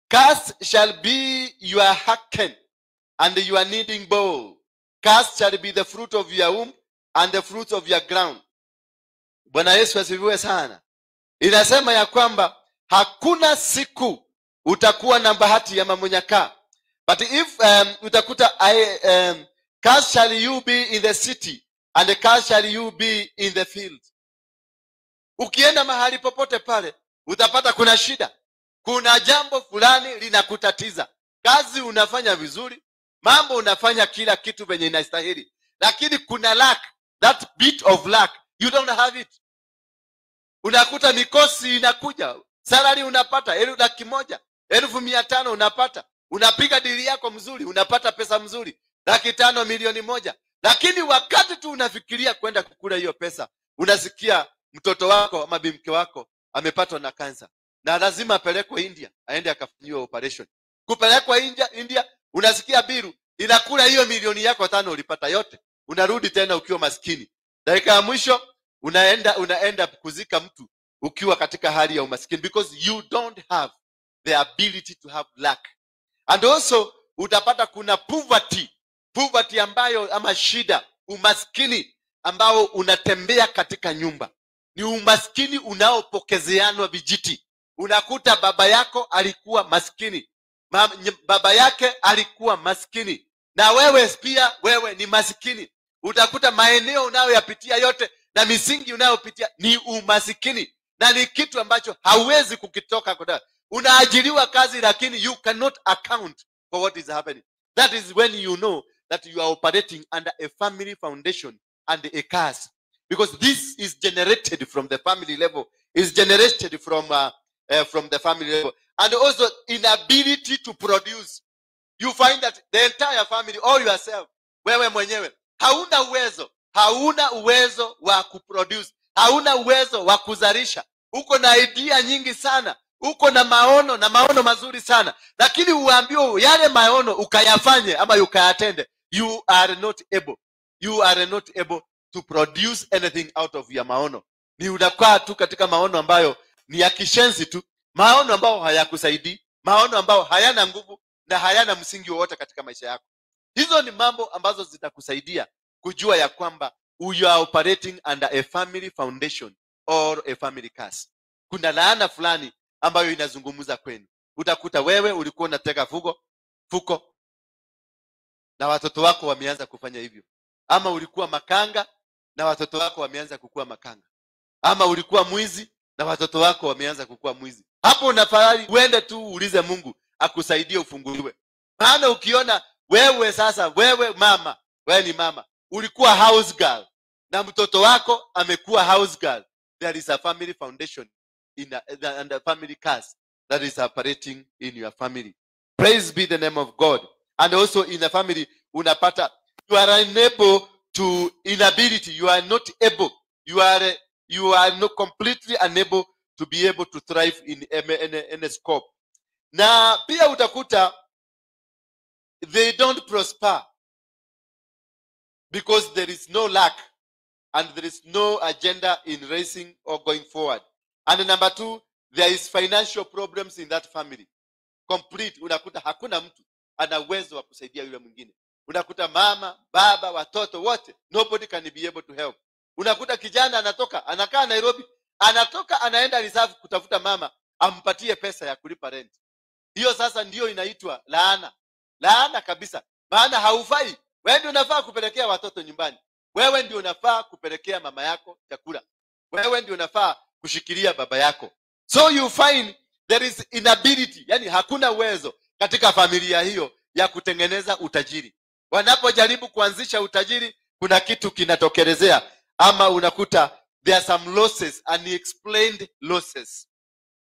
Curse shall be your hearken and your kneading bowl. Curse shall be the fruit of your womb and the fruit of your ground. Bwana Yesu asifiwe sana. Inasema ya kwamba hakuna siku utakuwa na bahati ya mamunyaka. But if utakuta curse shall you be in the city and curse shall you be in the field. Ukienda mahali popote pale utapata kuna shida. Kuna jambo fulani linakutatiza. Kazi unafanya vizuri, mambo unafanya kila kitu venye inastahili, lakini kuna lack, that bit of lack, you don't have it. Unakuta mikosi inakuja, salary unapata 100,000, 500,000 unapata, unapiga dili yako mzuri, unapata pesa mzuri, 500,000, 1,000,000. Lakini wakati tu unafikiria kwenda kukula hiyo pesa, unasikia mtoto wako ama bimke wako amepatwa na kansa na lazima apelekwe India aende akafanyiwe operation. Kupelekwa India, unasikia biru inakula hiyo 5,000,000 ulipata yote. Unarudi tena ukiwa maskini. Dakika ya mwisho unaenda kuzika mtu ukiwa katika hali ya umaskini, because you don't have the ability to have luck. And also utapata kuna poverty ambayo ama shida, umaskini ambao unatembea katika nyumba. Ni umaskini unaopokezeanwa vijiti. Unakuta baba yako alikuwa maskini, baba yake alikuwa maskini, na wewe pia wewe ni maskini. Utakuta maeneo unayoyapitia yote na misingi unayopitia ni umasikini, na ni kitu ambacho hauwezi kukitoka. Unaajiriwa kazi lakini you cannot account for what is happening. That is when you know that you are operating under a family foundation and a curse, because this is generated from the family level, is generated from the family level. And also inability to produce. You find that the entire family or yourself, wewe mwenyewe, hauna uwezo wa kuproduce, hauna uwezo wa kuzalisha. Uko na idea nyingi sana, uko na maono na maono mazuri sana, lakini uambiwe yale maono ukayafanye ama ukayatende, you are not able. You are not able to produce anything out of your maono. Ni unakaa tu katika maono ambayo ni ya kishenzi tu, maono ambayo hayakusaidii, maono ambayo hayana nguvu na hayana msingi wowote katika maisha yako. Hizo ni mambo ambazo zitakusaidia kujua ya kwamba you are operating under a family foundation or a family curse. Kuna laana fulani ambayo inazungumza kwenu. Utakuta wewe ulikuwa unateka fuko, na watoto wako wameanza kufanya hivyo. Ama ulikuwa makanga na watoto wako wameanza kukua makanga. Ama ulikuwa mwizi na watoto wako wameanza kukua mwizi. Hapo unafadhali uende tu uulize Mungu akusaidie ufunguliwe. Maana ukiona wewe sasa, wewe mama, wewe ni mama, ulikuwa house girl na mtoto wako amekuwa house girl, there is a family foundation and a family curse that is operating in your family. Praise be the name of God. And also in a family unapata you are unable to inability, you are not able, you are not completely unable to be able to thrive in any scope. Na pia utakuta they don't prosper because there is no lack and there is no agenda in raising or going forward. And number two, there is financial problems in that family. Complete, unakuta hakuna mtu ana uwezo wa kusaidia yule mwingine. Unakuta mama, baba, watoto wote, nobody can be able to help. Unakuta kijana anatoka, anakaa Nairobi, anatoka anaenda reserve kutafuta mama ampatie pesa ya kulipa rent. Hiyo sasa ndiyo inaitwa laana. Laana kabisa. Maana haufai. Wewe ndio unafaa kupelekea watoto nyumbani. Wewe ndio unafaa kupelekea mama yako chakula. Wewe ndio unafaa kushikilia baba yako. So you find there is inability, yani hakuna uwezo katika familia hiyo ya kutengeneza utajiri. Wanapojaribu kuanzisha utajiri, kuna kitu kinatokelezea, ama unakuta there are some losses, unexplained losses.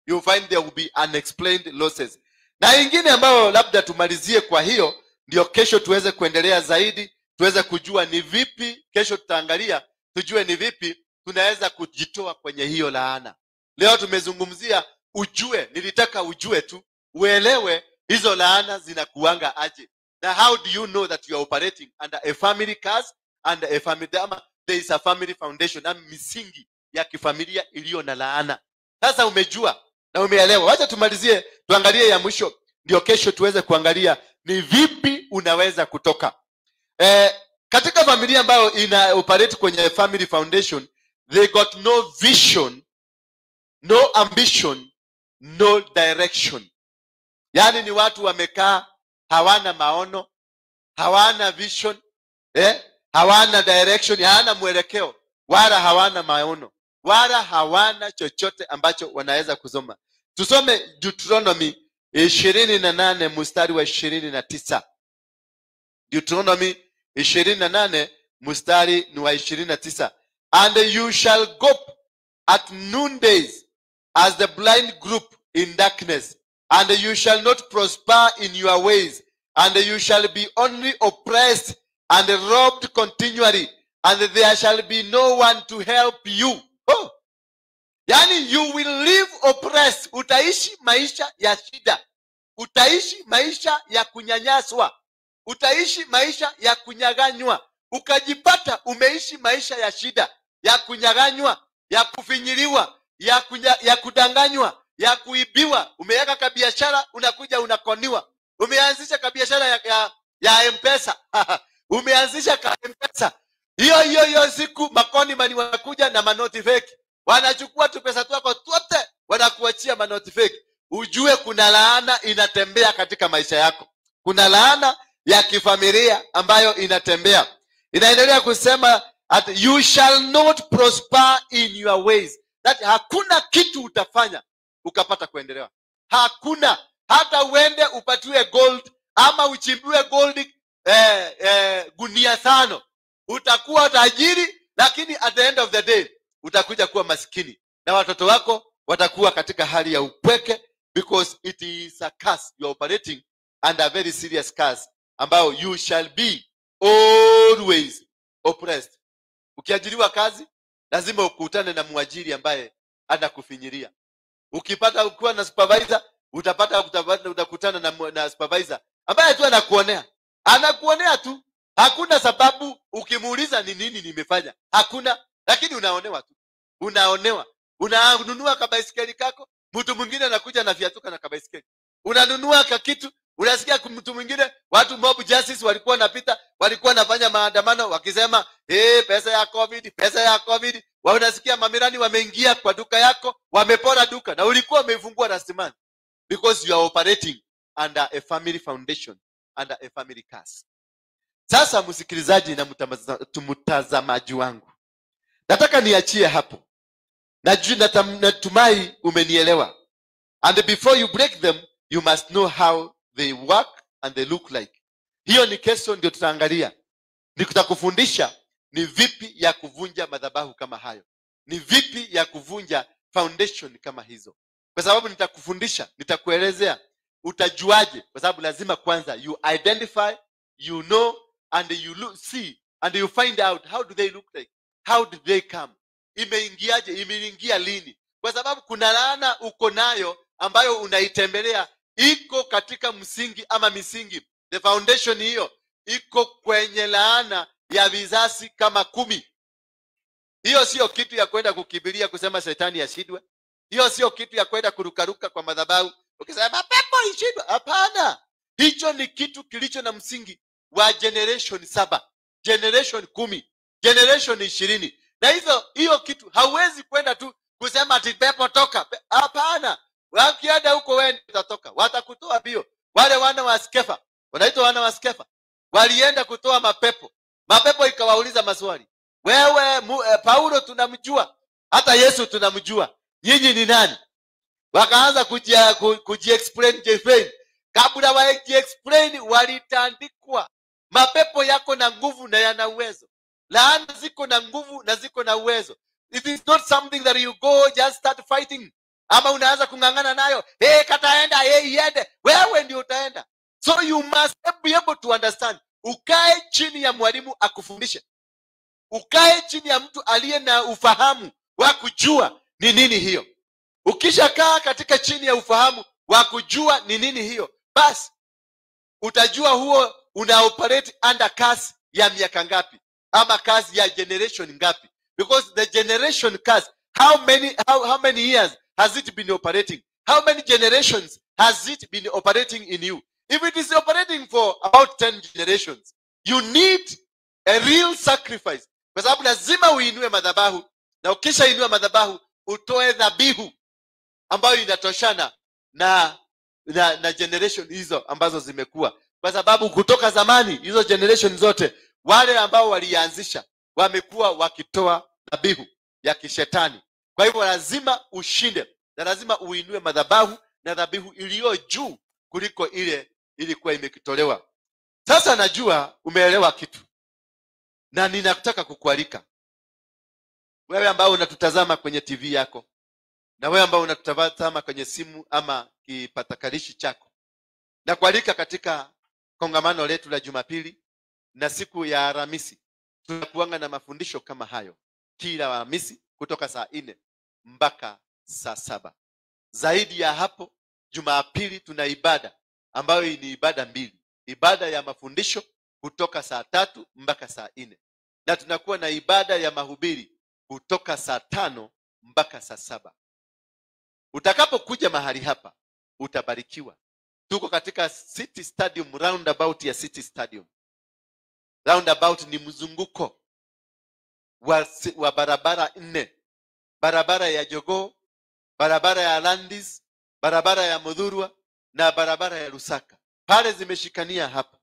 You find there will be unexplained losses. Na ingine ambayo labda tumalizie kwa hiyo, ndio kesho tuweze kuendelea zaidi, tuweze kujua ni vipi, kesho tutaangalia, tujue ni vipi tunaweza kujitoa kwenye hiyo laana. Leo tumezungumzia ujue, nilitaka ujue tu, uelewe hizo laana zinakuanga aje. Na how do you know that you are operating under a family curse, under a family, ama there is a family foundation, ama misingi ya kifamilia iliyo na laana. Sasa umejua na umeelewa. Wacha tumalizie, tuangalie ya mwisho, ndio kesho tuweze kuangalia ni vipi unaweza kutoka. Katika familia ambayo ina operate kwenye family foundation, they got no vision, no ambition, no direction. Yani ni watu wamekaa, hawana maono, hawana vision, hawana direction, hawana mwelekeo, wala hawana maono, wala hawana chochote ambacho wanaweza kusoma. Tusome Deuteronomy 28 mstari wa 29. Deuteronomy 28 mstari ni wa 29. And you shall go at noondays as the blind group in darkness, and you shall not prosper in your ways, and you shall be only oppressed and robbed continually, and there shall be no one to help you. Oh. Yani you will live oppressed. Utaishi maisha ya shida. Utaishi maisha ya kunyanyaswa. Utaishi maisha ya kunyaganywa. Ukajipata umeishi maisha ya shida, ya kunyaganywa, ya kufinyiliwa, ya kudanganywa, ya kuibiwa. Umeweka kabiashara, unakuja unakoniwa. Umeanzisha kabiashara ya M-Pesa. Umeanzisha ka M-Pesa. Hiyo hiyo hiyo siku makoni mani wanakuja na manoti fake. Wanachukua tu pesa twako tote, wanakuachia manoti fake. Ujue kuna laana inatembea katika maisha yako. Kuna laana ya kifamilia ambayo inatembea. Inaendelea kusema that you shall not prosper in your ways. That hakuna kitu utafanya ukapata kuendelea. Hakuna. Hata uende upatiwe gold ama uchimbiwe gold gunia 5, utakuwa tajiri, lakini at the end of the day utakuja kuwa maskini na watoto wako watakuwa katika hali ya upweke, because it is a curse you are operating under, a very serious curse ambayo you shall be always oppressed. Ukiajiriwa kazi lazima ukutane na mwajiri ambaye anakufinyiria. Ukipata ukiwa na supervisor, utakutana na supervisor ambaye tu anakuonea. Anakuonea tu. Hakuna sababu ukimuuliza ni nini nimefanya. Hakuna, lakini unaonewa tu. Unaonewa. Unanunua kabaisikeli kako, mtu mwingine anakuja na viatuka na kabaisikeli. Unanunua kakitu, unasikia mtu mwingine, watu mob justice walikuwa wanapita, walikuwa wanafanya maandamano wakisema, "Hey, pesa ya COVID, pesa ya COVID." Wa unasikia mamirani wameingia kwa duka yako, wamepora duka na ulikuwa umeifungua last month, because you are operating under a family foundation, under a family curse. Sasa msikilizaji na mtazamaji wangu, nataka niachie hapo. Natumai umenielewa. And before you break them, you must know how they work and they look like. Hiyo ni kesho ndio tutaangalia. Nitakufundisha ni vipi ya kuvunja madhabahu kama hayo, ni vipi ya kuvunja foundation kama hizo. Kwa sababu nitakufundisha, nitakuelezea utajuaje, kwa sababu lazima kwanza you identify, you know, and you look, see and you find out how do they look like, how did they come, imeingiaje, imeingia lini. Kwa sababu kuna laana uko nayo ambayo unaitembelea iko katika msingi ama misingi, the foundation hiyo iko kwenye laana ya vizazi kama 10. Hiyo sio kitu ya kwenda kukimbilia kusema shetani ashindwe. Hiyo sio kitu ya kwenda kurukaruka kwa madhabahu ukisema pepo ishindwe. Hapana, hicho ni kitu kilicho na msingi wa generation 7, generation 10, generation 20. Na hiyo kitu hauwezi kwenda tu kusema ati pepo toka. Hapana, wakienda huko wewe utatoka, watakutoa bio. Wale wana wa Skefa, wanaitwa wana wa Skefa, walienda kutoa mapepo. Mapepo ikawauliza maswali. Wewe Paulo tunamjua, hata Yesu tunamjua, nyinyi ni nani? Wakaanza kuji-explain. Kabla waji-explain walitandikwa. Mapepo yako na nguvu na yana uwezo. Laana ziko na nguvu na ziko na uwezo. It is not something that you go just start fighting. Ama unaanza kung'ang'ana nayo. Hey, kataenda, hey, iende. Wewe ndio utaenda. So you must be able to understand. Ukae chini ya mwalimu akufundishe. Ukae chini ya mtu aliye na ufahamu wa kujua ni nini hiyo. Ukishakaa katika chini ya ufahamu wa kujua ni nini hiyo, basi utajua huo una operate under curse ya miaka ngapi, ama curse ya generation ngapi. Because the generation curse, how many years has it been operating? How many generations has it been operating in you? If it is operating for about 10 generations, you need a real sacrifice. Kwa sababu lazima uinue madhabahu, na ukishainua madhabahu utoe dhabihu ambayo inatoshana na generation hizo ambazo zimekuwa. Kwa sababu kutoka zamani hizo generation zote wale ambao walianzisha wamekuwa wakitoa dhabihu ya kishetani. Kwa hivyo lazima ushinde, na lazima uinue madhabahu na dhabihu iliyo juu kuliko ile ilikuwa imekitolewa. Sasa najua umeelewa kitu, na ninataka kukualika wewe ambao unatutazama kwenye TV yako, na wewe ambao unatutazama kwenye simu ama kipatakalishi chako, na kualika katika kongamano letu la Jumapili na siku ya Alhamisi. Tunakuanga na mafundisho kama hayo kila Alhamisi kutoka saa 4 mpaka saa 7. Zaidi ya hapo, Jumapili tuna ibada ambayo ni ibada mbili. Ibada ya mafundisho kutoka saa 3 mpaka saa 4. Na tunakuwa na ibada ya mahubiri kutoka saa 5 mpaka saa 7. Utakapokuja mahali hapa utabarikiwa. Tuko katika City Stadium, roundabout ya City Stadium. Roundabout ni mzunguko wa barabara 4. Barabara ya Jogoo, barabara ya Landis, barabara ya Muthurwa na barabara ya Lusaka. Pale zimeshikania hapa.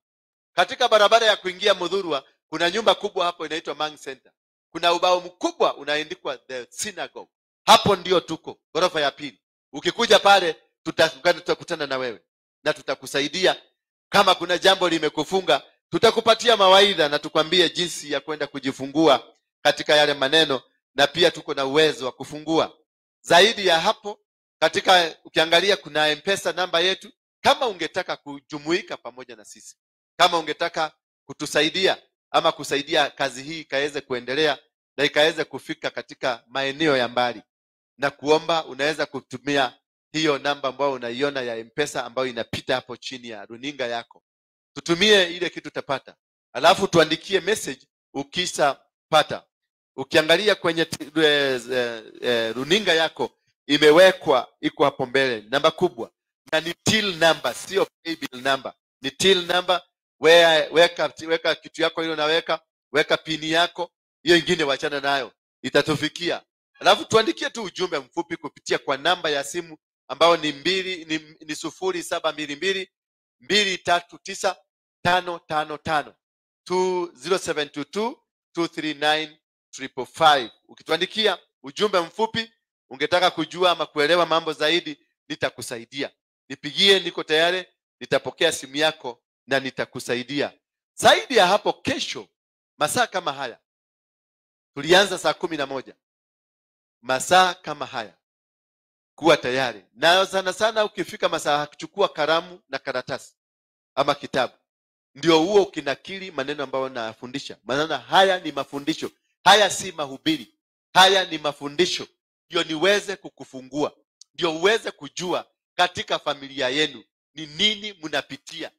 Katika barabara ya kuingia Muthurwa kuna nyumba kubwa hapo inaitwa Mang Center. Kuna ubao mkubwa unaandikwa The Synagogue. Hapo ndio tuko, ghorofa ya pili. Ukikuja pale tutakutana na wewe na tutakusaidia. Kama kuna jambo limekufunga, tutakupatia mawaidha na tukwambie jinsi ya kwenda kujifungua katika yale maneno, na pia tuko na uwezo wa kufungua. Zaidi ya hapo, katika ukiangalia kuna M-Pesa namba yetu. Kama ungetaka kujumuika pamoja na sisi, kama ungetaka kutusaidia ama kusaidia kazi hii ikaweze kuendelea na ikaweze kufika katika maeneo ya mbali, na kuomba, unaweza kutumia hiyo namba ambayo unaiona ya M-Pesa ambayo inapita hapo chini ya runinga yako. Tutumie ile kitu utapata. Alafu tuandikie message ukishapata. Ukiangalia kwenye runinga yako imewekwa, iko hapo mbele namba kubwa, na ni till number, sio paybill number, ni till number. Weka kitu yako ile unaweka, weka pini yako, hiyo ingine wachana nayo, itatufikia. Alafu tuandikie tu ujumbe mfupi kupitia kwa namba ya simu ambao ni 0722 239 555. 0722 239 555. Ukituandikia ujumbe mfupi, ungetaka kujua ama kuelewa mambo zaidi, nitakusaidia. Nipigie, niko tayari, nitapokea simu yako na nitakusaidia. Zaidi ya hapo, kesho masaa kama haya, tulianza saa 11, masaa kama haya, kuwa tayari. Na sana sana ukifika masaa, chukua kalamu na karatasi ama kitabu, ndio huo ukinakili maneno ambayo nafundisha. Maana haya ni mafundisho, haya si mahubiri, haya ni mafundisho, ndio niweze kukufungua, ndio uweze kujua katika familia yenu ni nini mnapitia,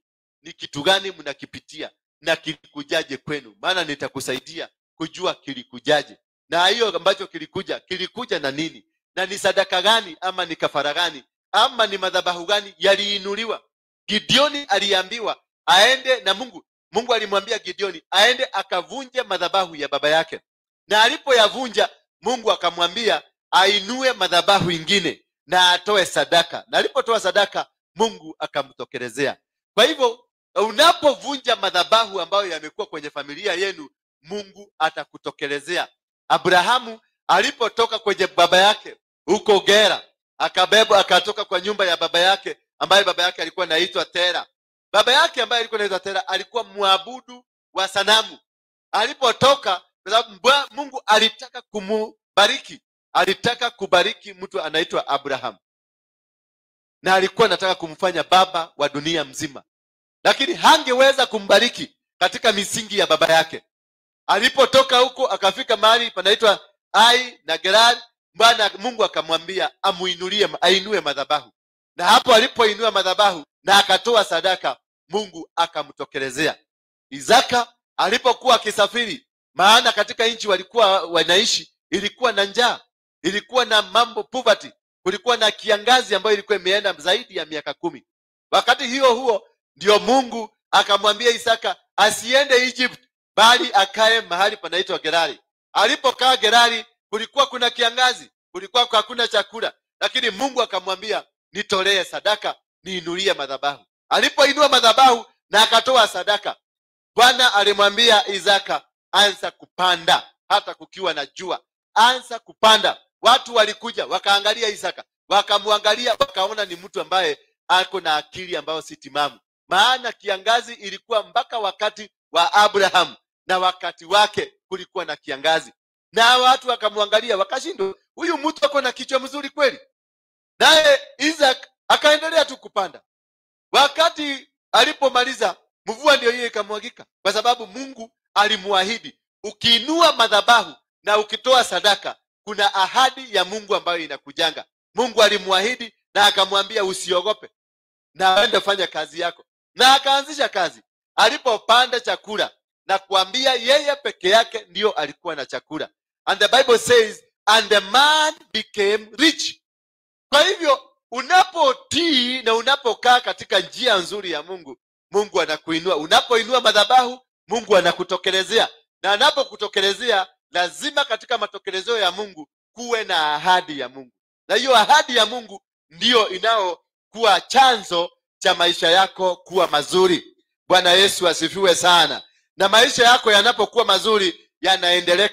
ni kitu gani mnakipitia na kilikujaje kwenu. Maana nitakusaidia kujua kilikujaje, na hiyo ambacho kilikuja, kilikuja na nini, na ni sadaka gani ama ni kafara gani ama ni madhabahu gani yaliinuliwa. Gideoni aliambiwa aende na Mungu. Mungu alimwambia Gideoni aende akavunje madhabahu ya baba yake, na alipoyavunja Mungu akamwambia ainue madhabahu ingine na atoe sadaka, na alipotoa sadaka Mungu akamtokelezea. Kwa hivyo unapovunja madhabahu ambayo yamekuwa kwenye familia yenu, Mungu atakutokelezea. Abrahamu alipotoka kwenye baba yake huko Gera, akabebwa akatoka kwa nyumba ya baba yake ambaye baba yake alikuwa anaitwa Tera. Baba yake ambaye alikuwa anaitwa Tera alikuwa muabudu wa sanamu. Alipotoka, kwa sababu Mungu alitaka kumubariki, alitaka kubariki mtu anaitwa Abraham, na alikuwa anataka kumfanya baba wa dunia mzima, lakini hangeweza kumbariki katika misingi ya baba yake. Alipotoka huko akafika mahali panaitwa Ai na Gerar, Bwana Mungu akamwambia amuinulie, ainue madhabahu, na hapo alipoinua madhabahu na akatoa sadaka, Mungu akamtokelezea. Isaka alipokuwa akisafiri, maana katika nchi walikuwa wanaishi ilikuwa na njaa, ilikuwa na mambo poverty, kulikuwa na kiangazi ambayo ilikuwa imeenda zaidi ya miaka 10. Wakati hiyo huo ndio Mungu akamwambia Isaka asiende Egypt, bali akae mahali panaitwa Gerari. Alipokaa Gerari kulikuwa kuna kiangazi, kulikuwa hakuna chakula, lakini Mungu akamwambia nitolee sadaka, niinulie madhabahu. Alipoinua madhabahu na akatoa sadaka, Bwana alimwambia Isaka anza kupanda hata kukiwa na jua, anza kupanda. Watu walikuja wakaangalia Isaka, wakamwangalia, wakaona ni mtu ambaye ako na akili ambayo si timamu. Maana kiangazi ilikuwa mpaka wakati wa Abraham, na wakati wake kulikuwa na kiangazi, na watu wakamwangalia wakashindwa, huyu mtu ako na kichwa mzuri kweli? Naye Isaac akaendelea tu kupanda. Wakati alipomaliza, mvua ndio hiyo ikamwagika, kwa sababu Mungu alimuahidi, ukiinua madhabahu na ukitoa sadaka, kuna ahadi ya Mungu ambayo inakujanga. Mungu alimuahidi na akamwambia usiogope, na uende fanya kazi yako, na akaanzisha kazi. Alipopanda chakula na kuambia yeye peke yake ndio alikuwa na chakula. And the Bible says, and the man became rich. Kwa hivyo unapotii na unapokaa katika njia nzuri ya Mungu, Mungu anakuinua. Unapoinua madhabahu, Mungu anakutokelezea. Na anapokutokelezea, lazima katika matokelezeo ya Mungu kuwe na ahadi ya Mungu. Na hiyo ahadi ya Mungu ndiyo inayokuwa chanzo cha maisha yako kuwa mazuri. Bwana Yesu asifiwe sana. Na maisha yako yanapokuwa mazuri, yanaendelea.